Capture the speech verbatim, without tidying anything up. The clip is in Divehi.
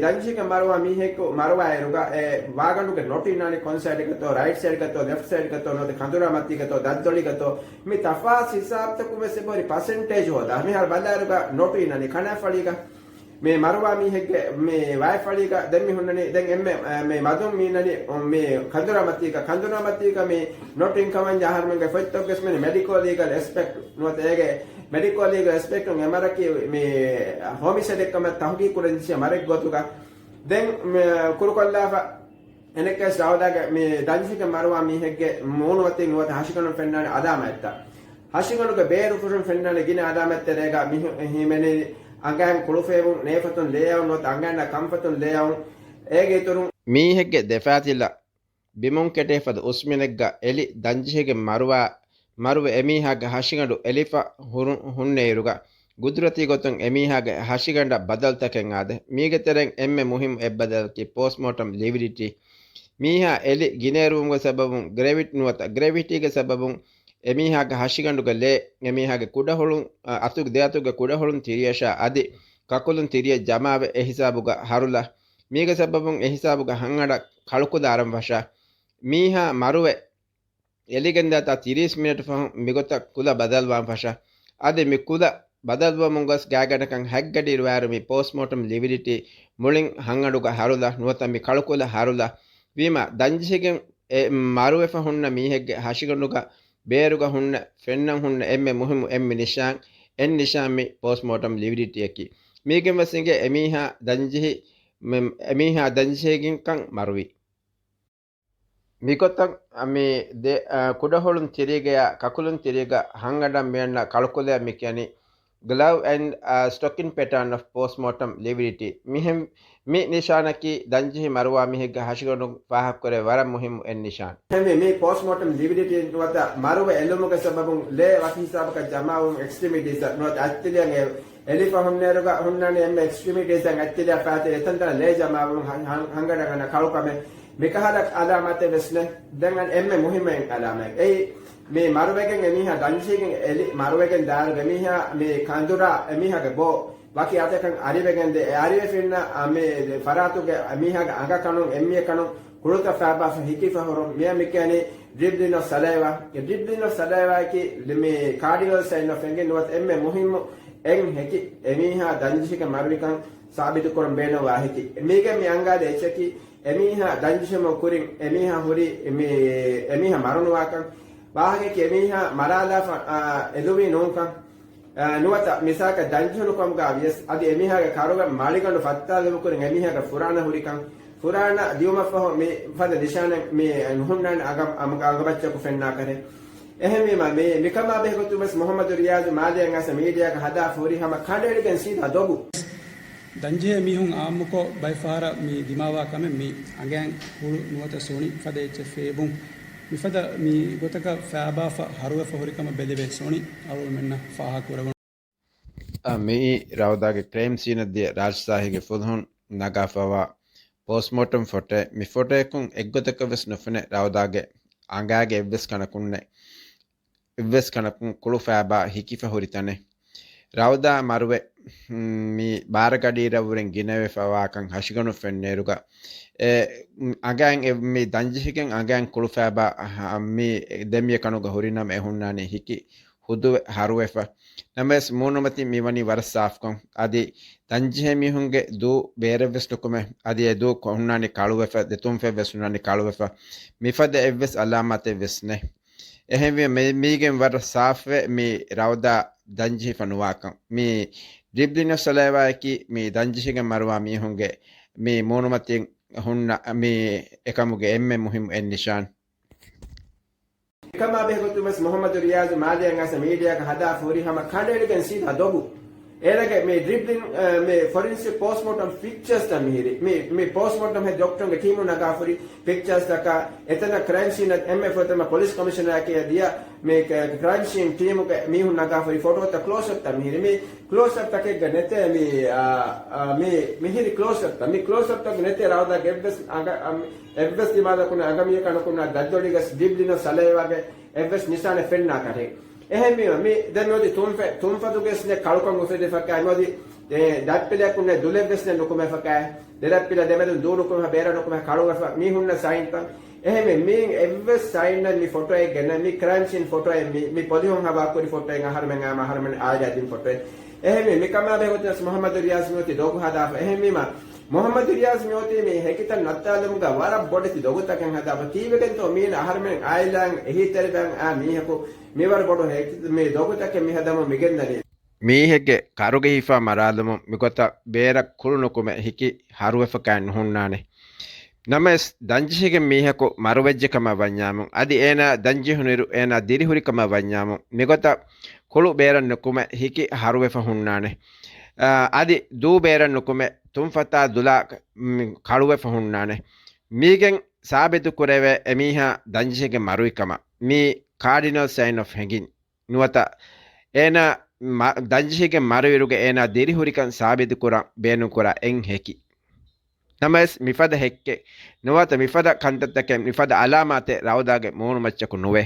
ދަންޖެހިގެން މަރުވާ މީހަކު މަރުވާ އިރުގަ އެ ވާގަނޑުގެ ނޮޓު އިންނާނީ ކޮން ސައިޑެއްގަތޯ، ރައިޓް ސައިޑްގަތޯ، ލެފްޓް ސައިޑްގަތޯ، ނުވަތަ ކަނދުރާ މަތީގަތޯ، ދަތްދޮޅިގަތޯ، މި ތަފާސް ހިސާބުތަކުން ވެސް އެބަހުރި ޕަސެންޓޭޖް ހޯދާ. މިހާރު ބަލާއިރުގަ ނޮޓު އިންނަނީ ކަނާފަޅީގަ، މި މަރުވާ މީހެއްގެ މި ވާތްފަޅީގަ ދެން މި ހުންނަނީ، ދެން އެންމެ، މި މަދުން މި އިންނަނީ މި ކަނދުރާ މަތީގަ، ކަނދުރާ މަތީގަ މި ނޮޓު އިން ކަމަންޏާ އަހަރުމެންގެ ފޮތްތައް ގެސްމެން މެޑިކޯ ލީގަލް އެސްޕެކްޓް ނުވަތަ އޭގެ މެޑިކޯ ލީގަލް އެސްޕެކްޓުން އެ މަރަކީ މި ހޮމިސައިޑެއް ކަމަށް ތަހުގީގު ކުރަން ޖެހޭ މަރެއް ގޮތުގަ ދެން މި ކުރުކޮށްލާފަ. އެނެއްކެސް ރައުދާގެ މި ދަންޖެހިގެން މަރުވާ މީހެއްގެ މޫނުމަތިން ނުވަތަ ހަށިގަނޑުން ފެންނާނެ އަލާމަތްތައް. ހަށިގަނޑުގެ ބޭރު ފުށުން ފެންނާނެ ގިނަ އަލާމަތްތެރޭގަ މި ހިމެނޭ އަނގައިން ކުޅުފޭވުން، ނޭފަތުން ލޭއައުން ނުވަތަ އަނގައިންނަށް ކަންފަތުން ލޭއައުން. އޭގެ އިތުރުން މީހެއްގެ ދެފައިތިލަ ބިމުން ކެޓޭފަދަ އުސްމިނެއްގަ އެލި ދަންޖެހިގެން މަރުވާ، މަރުވެ އެމީހާގެ ހަށިގަނޑު އެލިފަ ހުރު-، ހުންނެއިރުގަ، ގުދުރަތީ ގޮތުން އެމީހާގެ ހަށިގަނޑަށް ބަދަލުތަކެއް އާދޭ. މީގެ ތެރެއިން އެންމެ މުހިއްމު އެއްބަދަލަކީ ޕޯސްޓްމޯޓަމް ލިވިޑިޓީ. މީހާ އެލި ގިނައިރުވުމުގެ ސަބަބުން ގްރެވިޓް ނުވަތަ ގްރެވިޓީގެ ސަބަބުން އެމީހާގެ ހަށިގަނޑުގެ ލޭ އެމީހާގެ ކުޑަހުޅުން، އަ، އަތުގެ ދެ އަތުގެ ކުޑަހުޅުން ތިރިއަށާ އަދި ކަކުލުން ތިރިއަށް ޖަމާވެ އެ ހިސާބުގަ ހަރުލާ. މީގެ ސަބަބުން އެ ހިސާބުގަ ހަންގަނޑަށް ކަޅުކުލަ އަރަން ފަށާ. މީހާ މަރުވެ އެލިގެންދާތާ ތިރީސް މިނެޓު ފަހުން މިގޮތަށް ކުލަ ބަދަލުވާން ފަށާ. އަދި މި ކުލަ ބަދަލުވަމުން ގޮސް ގާތްގަނޑަކަށް ހަތް ގަޑިއިރު ވާއިރު މި ޕޯސްޓްމޯޓަމް ލިވިޑިޓީ މުޅިން ހަންގަނޑުގަ ހަރުލާ ނުވަތަ މި ކަޅުކުލަ ހަރުލާ. ވީމާ ދަންޖެހިގެން އެ މަރުވެފަ ހުންނަ މީހެއްގެ ހަށިގަނޑުގަ ބޭރުގަ ހުންނަ، ފެންނަން ހުންނަ އެންމެ މުހިއްމު އެންމެ ނިޝާން، އެއް ނިޝާން މި ޕޯސްޓްމޯޓަމް ލިވިޑިޓީއަކީ. މީގެން ވެސް އިނގޭ އެމީހާ ދަންޖެހި، މެ-، އެމީހާ ދަންޖެހިގެންކަން މަރުވީ. މިގޮތަށް މި ދެ-، އަ، ކުޑަހޮޅުން ތިރީގަޔާ ކަކުލުން ތިރީގަ ހަންގަނޑަށް މިއަންނަ ކަޅުކުލަޔަށް މި ކިޔަނީ glove and, އަ, stocking pattern of postmortem lividity. މިހެން މި ނިޝާނަކީ ދަންޖެހި މަރުވާ މީހެއްގެ ހަށިގަނޑު ފާހަގަކުރެވޭ ވަރަށް މުހިއްމު އެއް ނިޝާން. ހެންވެ މި ޕޯސްޓްމޯޓަމް ލިވިޑިޓީ ނުވަތަ މަރުވެ އެލުމުގެ ސަބަބުން ލޭ ވަކި ހިސާބަކަށް ޖަމާވުން އެކްސްޓްރިމިޓީސް ނުވަތަ އަތްތެލިއަށް އެ-، އެލިފަ ހުންނައިރުގަ ހުންނާނެ އެންމެ އެކްސްޓްރިމިޓީސް އަތްތެލިއަށް ފައިތި އެތަންތަނަށް ލޭ ޖަމާވުން ހަ-، ހަ-، ހަންގަނޑަށް އަންނަ ކަޅުކަމެއް. މިކަހަލަ އަލާމާތެއް ވެސް ނެ. ދެން އަން އެންމެ މުހިއްމު އެއް އަލާމާތް. އެއީ މި މަރުވެގެން އެމީހާ ދަންޖެހިގެން އެލި މަރުވެގެން ދާއިރު އެމީހާ މި ކަނދުރާ އެމީހާގެ ބޯ ވަކި އަތަކަށް އަރިވެގެން ދޭ. އެ އަރިވެފަ އިންނަ އަ، މި ފަރާތުގެ އެމީހާގެ އަނގަ ކަނުން އެންމެ ކަނުން ކުޅުތައް ފައިބާފަ ހިކިފަ ހުރުން މިއަށް މި ކިޔަނީ ޑްރިބްލިން އޮފް ސަލައިވާ. އެ ޑްރިބްލިން އޮފް ސަލައިވާއަކީ މި ކާޑިނަލް ސައިން އޮފް އެނގިން ނުވަތަ އެންމެ މުހިއްމު އެއް ހެކި އެމީހާ ދަންޖެހިގެން މަރުވިކަން ސާބިތުކުރަން ބޭނުންވާ ހެކި. މީގެ މި އަންގާދޭ އެއްޗަކީ އެމީހާ ދަންޖެހުމުގެ ކުރިން އެމީހާ ހުރީ މި، އެމީހާ މަރުނުވާކަން. ވާހަކައަކީ އެމީހާ މަރާލާފަ، އާ، އެލުވީ ނޫންކަން. އާ، ނުވަތަ މިސާލަކަށް ދަންޖެހުނު ކަމުގަ ވިޔަސް އަދި އެމީހާގެ ކަރުގެ މަޅިގަނޑު ފައްތާލުމުގެ ކުރިން އެމީހާގެ ފުރާނަ ހުރިކަން، ފުރާނަ ދިއުމަށްފަހު މި ފަދަ ނިޝާނެއް މި ނުހުންނާނެ އަނގަ-، އަނގަ-، އަނގަމައްޗަކު ފެންނާކަށެއް. އެހެންވީމަ މި، މިކަމާ ބެހޭގޮތުން ވެސް މުހައްމަދު ރިޔާޒު މާލެއަށް އައިސް މީޑިއާގަ ހަދާފަ ހުރީ ހަމަ ކަނޑައެޅިގެން ސީދާ ދޮގު. ދަންޖެހޭ މީހުން އާއްމުކޮށް ބައެއް ފަހަރަށް މި ދިމާވާ ކަމެއް މި އަނގައިން ހުޅު ނުވަތަ ސޮނި ފަދަ އެއްޗެއް ފޭބުން. މިފަދަ މި ގޮތަކަށް ފައިބާފަ ހަރުވެފަ ހުރިކަމަށް ބެލެވޭ ސޮނި އަޅުގަނޑުމެންނަށް ފާހަގަކުރެވުނު. އަ، މިއީ ރައުދާގެ ކްރައިމް ސީނަށް ދިޔަ ރާޖް ސާހިގެ ފުލުހުން ނަގާފަވާ ޕޯސްޓްމޯޓަމް ފޮޓޯ. މި ފޮޓޯއަކުން އެއްގޮތަކަށް ވެސް ނުފެނޭ ރައުދާގެ އަނގާގެ އެއްވެސް ކަނަކުންނެއް، އެއްވެސް ކަނަކުން ކުޅު ފައިބާ ހިކިފަ ހުރި ތަނެއް. ރައުދާ މަރުވެ، މި ބާރަ ގަޑިއިރަށްވުރެން ގިނަވެފަވާކަން ހަށިގަނޑު ފެންނައިރުގަ، އެ، އަނގައިން އެ، މި ދަންޖެހިގެން އަނގައިން ކުޅު ފައިބާ، އަ، މި ދެމިޔަ ކަނުގަ ހުރިނަމަ އެ ހުންނާނީ ހިކި ހުދުވެ ހަރުވެފަ. ނަމަވެސް މޫނުމަތިން މިވަނީ ވަރަށް ސާފުކޮށް. އަދި ދަންޖެހޭ މީހުންގެ ދޫ ބޭރެއްވެސް ނުކުމެ. އަދި އެ ދޫ ކޮ-، ހުންނާނީ ކަޅުވެފަ، ދެތުންފަތްވެސް ހުންނާނީ ކަޅުވެފަ. މިފަދަ އެއްވެސް އަލާމާތެއް ވެސް ނެތް. އެހެންވެ މި-، މީގެން ވަރަށް ސާފުވެ މި ރައުދާ ދަންޖެހިފަ ނުވާކަން. މި ޑްރިބްލިން އޮފް ސަލައިވާއަކީ މި ދަންޖެހިގެން މަރުވާ މީހުންގެ މި މޫނުމަތިން ހުންނަ މި އެކަމުގެ އެންމެ މުހިއްމު އެއް ނިޝާން. މިކަމާ ބެހޭގޮތުން ވެސް މުހައްމަދު ރިޔާޒު މާލެއަށް އައިސް މީޑިއާގަ ހަދާފަ ހުރީ ހަމަ ކަނޑައެޅިގެން ސީދާ ދޮގު. އޭނަގެ މި ޑްރިބްލިން، އަ، މި ފޮރެންސިކް ޕޯސްޓްމޯޓަމް ޕިކްޗާސްތައް މިހިރި. މި، މި ޕޯސްޓްމޯޓަމް ހެދި ޑޮކްޓަރުންގެ ޓީމުން ނަގާފަ ހުރި ޕިކްޗާސްތަކާ، އެތަނަށް ކްރައިމް ސީނަށް އެންމެ ފުރަތަމަ ޕޮލިސް ކޮމިޝަނަރަކީ ދިޔަ މި ކ-، ކްރައިމް ސީން ޓީމުގެ މީހުން ނަގާފަ ހުރި ފޮޓޯތައް ކްލޯސްއަޕްތައް މިހިރި. މި ކްލޯސްއަޕްތަކެއްގަ ނެތޭ މި، އާ، އާ، މި، މިހިރި ކްލޯސްއަޕްތައް. މި ކްލޯސްއަޕްތަކު ނެތޭ ރައުދާގެ އެއްވެސް އަނގަ-، އަ، އެއްވެސް ދިމާލަކުންނާ އަނގަމީހަކަނަކުންނާ ދަތްދޮޅިގަސް ޑްރިބްލިން އޮފް ސަލައިވާގެ އެއްވެސް ނިޝާނެއް ފެންނާކަށެއް. އެހެންވީމަ، މި ދެން މިއޮތީ ތުންފަ-، ތުންފަތުގެސް ނެ ކަޅުކަން އުފެދިފަކާ މިއޮތީ ދެ ދަތްޕިލައަކުންނެ ދުލެއްވެސް ނެ ނުކުމެފަކާ، ދެ ދަތްޕިލަ ދެމެދުން ދޫ ނުކުމެފަ ބޭރަށް ނުކުމެ ކަޅުވެފަ މީ ހުންނަ ސައިންތައް. އެހެންވެ މީން އެއްވެސް ސައިންނަށް މި ފޮޓޯއެއް ގެންނަ މި ކްރައިމް ސީން ފޮޓޯއެއް މި، މި ޕޮލިހުން ހަވާ ކުރި ފޮޓޯއެއް އަހަރުމެން އާ އަހަރުމެން އާއިލާ ދިން ފޮޓޯއެއް. އެހެންވެ މި ކަމާ ބެހޭގޮތުން ވެސް މުހައްމަދު ރިޔާޒް މިއޮތީ ދޮގު ހަދާފަ. އެހެންވީމަ މުހައްމަދު ރިޔާޒް މިއޮތީ މި ހެކިތައް ނައްތާލުމުގަ ވަރަށް ބޮޑެތި ދޮގުތަކެއް ހަދާފަ. ކީއްވެގެންތޯ މީނަ އަހަރުމެން އާއިލާއިން އެހީތެރިވާން އާ މީހަކު މިވަރު ބޮޑު ހެކި، މި ދޮގުތަކެއް މި ހަދަމުން މިގެންދަނީ. މީހެއްގެ ކަރުގަ ހިފާ މަރާލުމުން މިގޮތަށް ބޭރަށް ކުޅު ނުކުމެ ހިކި ހަރުވެފަކާ ނުހުންނާނެ. ނަމަވެސް ދަންޖެހިގެން މީހަކު މަރުވެއްޖެ ކަމަށް ވަންޏާމުން، އަދި އޭނާ ދަންޖެހުނުއިރު އޭނާ ދިރިހުރި ކަމަށް ވަންޏާމުން، މިގޮތަށް ކުޅު ބޭރަށް ނުކުމެ ހިކި ހަރުވެފަ ހުންނާނެ. އާ، އަދި ދޫ ބޭރަށް ނުކުމެ ތުންފަތާ ދުލާ، މި، ކަޅުވެފަ ހުންނާނެ. މީގެން ސާބިތު ކުރެވޭ އެމީހާ ދަންޖެހިގެން މަރުވި ކަމަށް މީ ކާޑިނަލް ސައިން އޮފް ހެނގިން. ނުވަތަ އޭނާ މަ-، ދަންޖެހިގެން މަރުވިއިރުގެ އޭނާ ދިރިހުރިކަން ސާބިތުކުރަން ބޭނުންކުރާ އެއް ހެކި. ނަމަވެސް މިފަދަ ހެއްކެއް ނުވަތަ މިފަދަ ކަންތައްތަކެއް މިފަދަ އަލާމާތެއް ރައުދާގެ މޫނުމައްޗަކު ނުވޭ.